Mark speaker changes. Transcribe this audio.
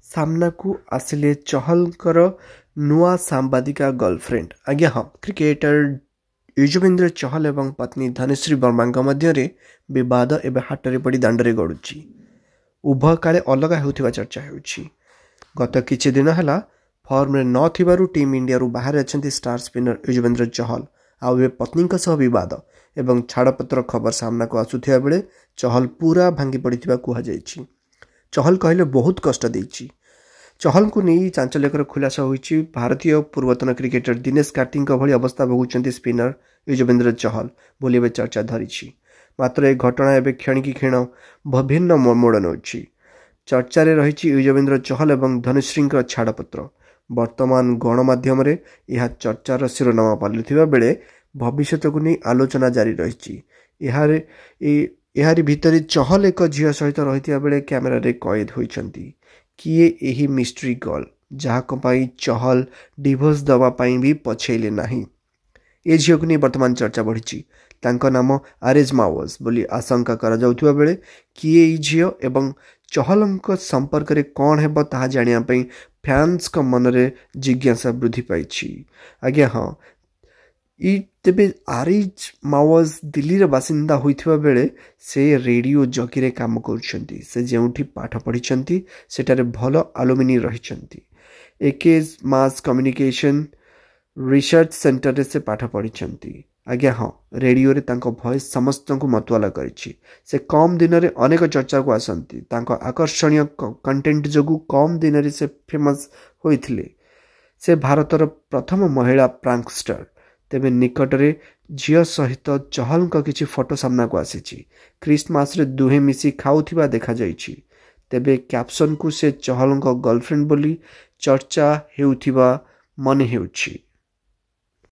Speaker 1: ସାମ୍ନାକୁ ଆସିଲେ ଚହଲଙ୍କର ନୂଆ ସାମ୍ବାଦିକା ଗର୍ଲଫ୍ରେଣ୍ଡ। ଆଜ୍ଞା ହଁ, କ୍ରିକେଟର ୟୁଜବେନ୍ଦ୍ର ଚହଲ ଏବଂ ପତ୍ନୀ ଧନଶ୍ରୀ ବର୍ମାଙ୍କ ମଧ୍ୟରେ ବିବାଦ ଏବେ ହାଟରେ ପଡ଼ି ଦାଣ୍ଡରେ ଗଡ଼ୁଛି। ଉଭୟ କାଳେ ଅଲଗା ହେଉଥିବା ଚର୍ଚ୍ଚା ହେଉଛି। ଗତ କିଛି ଦିନ ହେଲା ଫର୍ମରେ ନଥିବାରୁ ଟିମ୍ ଇଣ୍ଡିଆରୁ ବାହାରେ ଅଛନ୍ତି ଷ୍ଟାର ସ୍ପିନର ୟୁଜବେନ୍ଦ୍ର ଚହଲ। ଆଉ ଏବେ ପତ୍ନୀଙ୍କ ସହ ବିବାଦ ଏବଂ ଛାଡ଼ପତ୍ର ଖବର ସାମ୍ନାକୁ ଆସୁଥିବା ବେଳେ ଚହଲ ପୁରା ଭାଙ୍ଗି ପଡ଼ିଥିବା କୁହାଯାଇଛି। ଚହଲ କହିଲେ, ବହୁତ କଷ୍ଟ ଦେଇଛି। ଚହଲଙ୍କୁ ନେଇ ଚାଞ୍ଚଲ୍ୟକର ଖୁଲାସା ହୋଇଛି। ଭାରତୀୟ ପୂର୍ବତନ କ୍ରିକେଟର ଦିନେଶ କାର୍ତ୍ତିକଙ୍କ ଭଳି ଅବସ୍ଥା ଭୋଗୁଛନ୍ତି ସ୍ପିନର ୟୁଜବେନ୍ଦ୍ର ଚହଲ ବୋଲି ଏବେ ଚର୍ଚ୍ଚା ଧରିଛି। ମାତ୍ର ଏ ଘଟଣା ଏବେ କ୍ଷଣିକି କ୍ଷଣ ଭିନ୍ନ ମୋଡ଼ ନେଉଛି। ଚର୍ଚ୍ଚାରେ ରହିଛି ୟୁଜବେନ୍ଦ୍ର ଚହଲ ଏବଂ ଧନଶ୍ରୀଙ୍କ ଛାଡ଼ପତ୍ର। ବର୍ତ୍ତମାନ ଗଣମାଧ୍ୟମରେ ଏହା ଚର୍ଚ୍ଚାର ଶିରୋନାମା ପାଲଟିଥିବା ବେଳେ ଭବିଷ୍ୟତକୁ ନେଇ ଆଲୋଚନା ଜାରି ରହିଛି। ଏହାରି ଭିତରେ ଚହଲ ଏକ ଝିଅ ସହିତ ରହିଥିବା ବେଳେ କ୍ୟାମେରାରେ କଏଦ ହୋଇଛନ୍ତି। କିଏ ଏହି ମିଷ୍ଟ୍ରି ଗର୍ଲ, ଯାହାଙ୍କ ପାଇଁ ଚହଲ ଡିଭୋର୍ସ ଦେବା ପାଇଁ ବି ପଛେଇଲେ ନାହିଁ? ଏ ଝିଅକୁ ନେଇ ବର୍ତ୍ତମାନ ଚର୍ଚ୍ଚା ବଢ଼ିଛି। ତାଙ୍କ ନାମ ଆରେଜ ମାୱଜ ବୋଲି ଆଶଙ୍କା କରାଯାଉଥିବା ବେଳେ କିଏ ଏହି ଝିଅ ଏବଂ ଚହଲଙ୍କ ସମ୍ପର୍କରେ କ'ଣ ହେବ ତାହା ଜାଣିବା ପାଇଁ ଫ୍ୟାନ୍ସଙ୍କ ମନରେ ଜିଜ୍ଞାସା ବୃଦ୍ଧି ପାଇଛି। ଆଜ୍ଞା ହଁ, ତେବେ ଆରିଜ ମାୱଜ ଦିଲ୍ଲୀର ବାସିନ୍ଦା ହୋଇଥିବା ବେଳେ ସେ ରେଡ଼ିଓ ଜକିରେ କାମ କରୁଛନ୍ତି। ସେ ଯେଉଁଠି ପାଠ ପଢ଼ିଛନ୍ତି ସେଠାରେ ଭଲ ଆଲୁମିନି ରହିଛନ୍ତି। ଏକେ ମାସ୍ କମ୍ୟୁନିକେସନ୍ ରିସର୍ଚ୍ଚ ସେଣ୍ଟରରେ ସେ ପାଠ ପଢ଼ିଛନ୍ତି। ଆଜ୍ଞା ହଁ, ରେଡ଼ିଓରେ ତାଙ୍କ ଭଏସ୍ ସମସ୍ତଙ୍କୁ ମତୁଆଲା କରିଛି। ସେ କମ୍ ଦିନରେ ଅନେକ ଚର୍ଚ୍ଚାକୁ ଆସନ୍ତି। ତାଙ୍କ ଆକର୍ଷଣୀୟ କଣ୍ଟେଣ୍ଟ ଯୋଗୁଁ କମ୍ ଦିନରେ ସେ ଫେମସ୍ ହୋଇଥିଲେ। ସେ ଭାରତର ପ୍ରଥମ ମହିଳା ପ୍ରାଙ୍କଷ୍ଟର। ତେବେ ନିକଟରେ ଝିଅ ସହିତ ଚହଲଙ୍କ କିଛି ଫଟୋ ସାମ୍ନାକୁ ଆସିଛି। ଖ୍ରୀଷ୍ଟମାସରେ ଦୁହେଁ ମିଶି ଖାଉଥିବା ଦେଖାଯାଇଛି। ତେବେ କ୍ୟାପସନକୁ ସେ ଚହଲଙ୍କ ଗର୍ଲଫ୍ରେଣ୍ଡ ବୋଲି ଚର୍ଚ୍ଚା ହେଉଥିବା ମନେ ହେଉଛି।